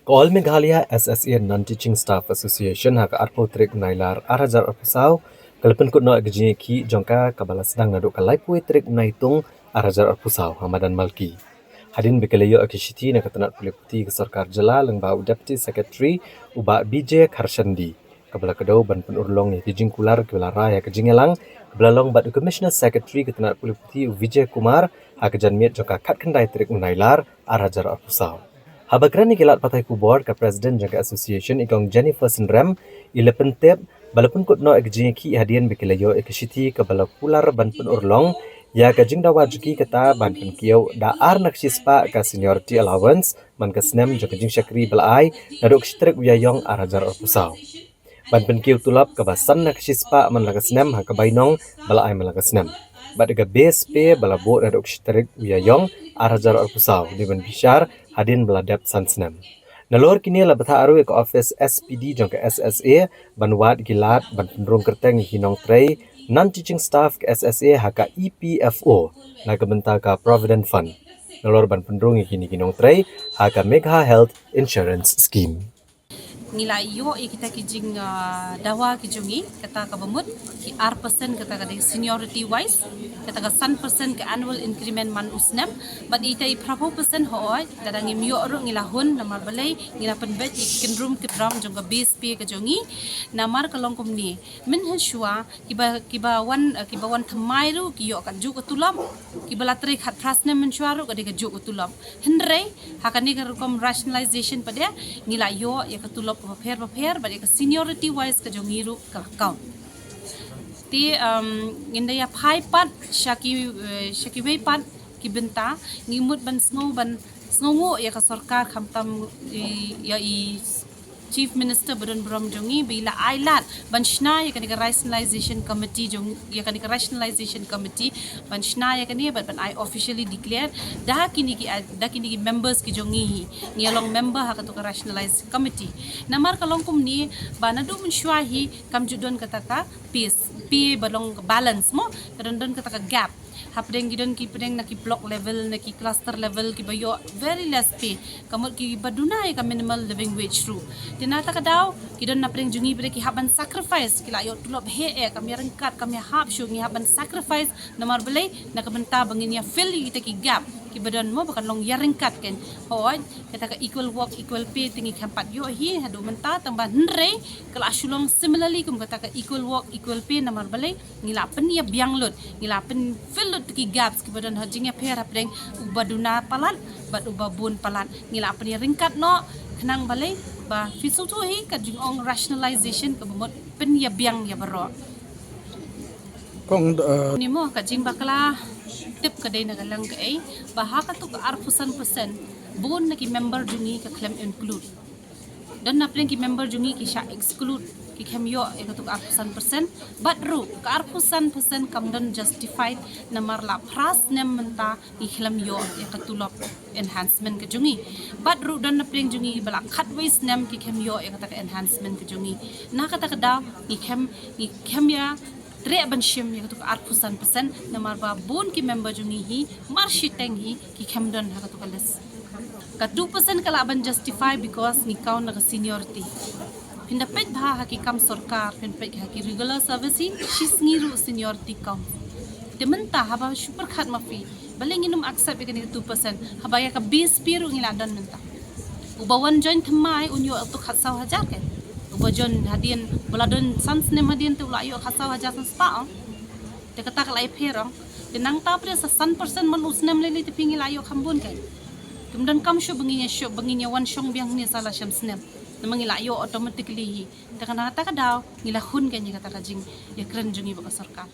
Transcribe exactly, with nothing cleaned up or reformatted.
Ka All Meghalaya S S A Non-Teaching Staff Association ha ka arphew tarik Nailar ar hajar arphew saw ka la pynkut noh ïa ka jingïakhih jong ka kaba la sdang naduh ka laiphew tarik Naitung ar hajar arphew saw ha madan Malki. Hadien ba ki la ïoh ïa ka shithi na ka tnad pule puthi ka sorkar jylla lyngba u Deputy Secretary u Bah B J Kharshandi, kaba la kdew ban pynurlong ïa ki jingkular kiba la rai ha ka jingïalang kaba la long bad u Commissioner Secretary ka tnad pule puthi u Vijay Kumar ha ka janmiet jong ka khatkhyndai tarik u Nailar ar hajar arphew saw. Haba kren ïa ki lad pathai khubor, ka President jong ka Association i Kong Jennifer Synrem i la pyntip ba la pynkut noh ïa ka jingïakhih hadien ba ki la ïoh ïa ka shithi kaba la kular ban pynurlong ïa ka jingdawa jong ki kata ban pynkiew da ar na ka shispah ka seniority allowance man ka snem jong ka jingshakri ba la ai naduh ka shi tarik u Ïaïong ar hajar arphew saw. Ban pynkiew tulop kaba san na ka shispah man la ka snem ha ka bainong ba la ai man la ka snem. Bad ka base pay ba la buh naduh ka shi tarik u Ïaïong ar hajar arphew saw, dei ban bishar hadien ba la dep san snem. Nalor kine la bthah ruh ïa ka office S P D jong ka S S A ban wad ïa ki lad ban pynrung kyrteng ïa ki nongtrei non-teaching staff ka S S A ha ka E P F O na ka bynta ka Provident Fund. Nalor ban pynrung ïa kine ki nongtrei ha ka Megha Health Insurance Scheme. Ngi la ïoh ïa kita ki jing, ah, dawa ki jong ngi, kata kaba mut ki ar percent kata ka dei seniority wise, kata ka san percent ka annual increment man u snem, bad ita i phraphew percent hooid, lada ngim ïoh ruh ngi la hun, namar balei ngi la pynbeit ïa ki kynrum kynram jong ka base pay ka jong ngi, namar ka long kumne, mynhynshwa kiba, kiba wan, eh, kiba wan thymmai ruh ki ïoh katjuh ka tulop, kiba la trei khatphra snem mynshwa ruh ka dei katjuh ka tulop. Hynrei ha kane ka rukom rationalization pat de ngi la ïoh ïa ka tulop bapher bapher bad ïa ka seniority wise ka jong ngi ruh ka la count. Te, um, ngin da ïa phai pat sha ki, eh, sha kiwei pat ki bynta, ngi mut ban sngew, ban sngewnguh ïa ka sorkar khamtam i, ïa i Chief Minister ba don burom jong ngi ba i la ai lad ban shna ïa kane ka rationalization committee jong, ïa kane ka rationalization committee ban shna ïa kane bad ban ai officially declare da kine ki, da kine ki members ki jong ngi hi. Ngi ïa long member ha katu ka rationalized committee. Namar ka long kumne ba naduh mynshwa hi kam ju don kata ka pay, pay ba long balance mo, ka don, don kata ka gap. Hapdeng ki don ki pdeng na ki block level, na ki cluster level, kiba ïoh very less pay. Ka mut kiba duna ïa ka minimal living wage ruh. Te na kata ka daw, ki don na pdeng jong ngi pat de ki hap ban sacrifice, ki la ïoh tulop heh eh, kam ïa ryngkat, kam ïa hap shuh, ngi hap ban sacrifice, namar balei, na ka bynta ba ngin ïa fill ïa kita ki gap kiba don mo, ba kan long ïa ryngkat kan. Hooid, kata ka equal work, equal pay te ngi khlem pat ïoh hi haduh mynta, tang ba hynrei ka la shu long similarly kum kata ka equal work, equal pay, namar balei, ngi la pynïabiang lut, ngi la pynfill lut ki gaps kiba don ha jingïapher hapdeng uba duna palat bad uba bun palat. Ngi la pynïaryngkat noh khnang balei ba phi sngewthuh hi ka jingong rationalization kaba mut pynïabiang ïa baroh. Kong, eh, ni mo ka jingbakla tip ka dei na ka liang kaei ba ha katu ka arphew san percent bun na ki member jong ngi ka khlem include. Don na pdeng ki member jong ngi ki shah exclude, ki khlem ïoh ïa katu ka arphew san percent. Bad ruh ka arphew san percent kam don justified namar la phra snem mynta ngi khlem ïoh ïa ka tulop enhancement ka jong ngi. Bad ruh don na pdeng jong ngi ba la khatwei snem ki khlem ïoh ïa kata ka enhancement ka jong ngi. Na kata ka daw ngi khlem, ngi khlem ïa treh ban shim ïa katu ka arphew san percent namar ba bun ki member jong ngi hi mar shiteng hi ki khlem don ha katu ka list. Ka two percent ka lah ban justify because ngi count na ka seniority. Phin da peit bha ha ki kam sorkar, phin peit ha ki regular service hi, shi sngi ruh seniority count. Te mynta haba shu pyrkhat ma phi, balei ngin ym accept ïa kane ka two percent, haba ïa ka base pay ruh ngi la don mynta. Uba wan join thymmai un ïoh tu khatsaw hajar kan. Uba join hadien, ba la don san snem hadien te u la ïoh khatsaw hajar san spah ong. Te kata ka la ïapher ong. Te nangta pat de sa san percent man u snem lei lei te phi ngi la ïoh kham bun kan. Kim donkam shuh ba ngin ïa shuh, ba ngin ïa wan shong biang hangne sa la shem snem. Namar ngi la ïoh automatically hi. Te kata ka daw ngi la hun kan ïa kata ka jingïakren jong ngi bad ka sorkar.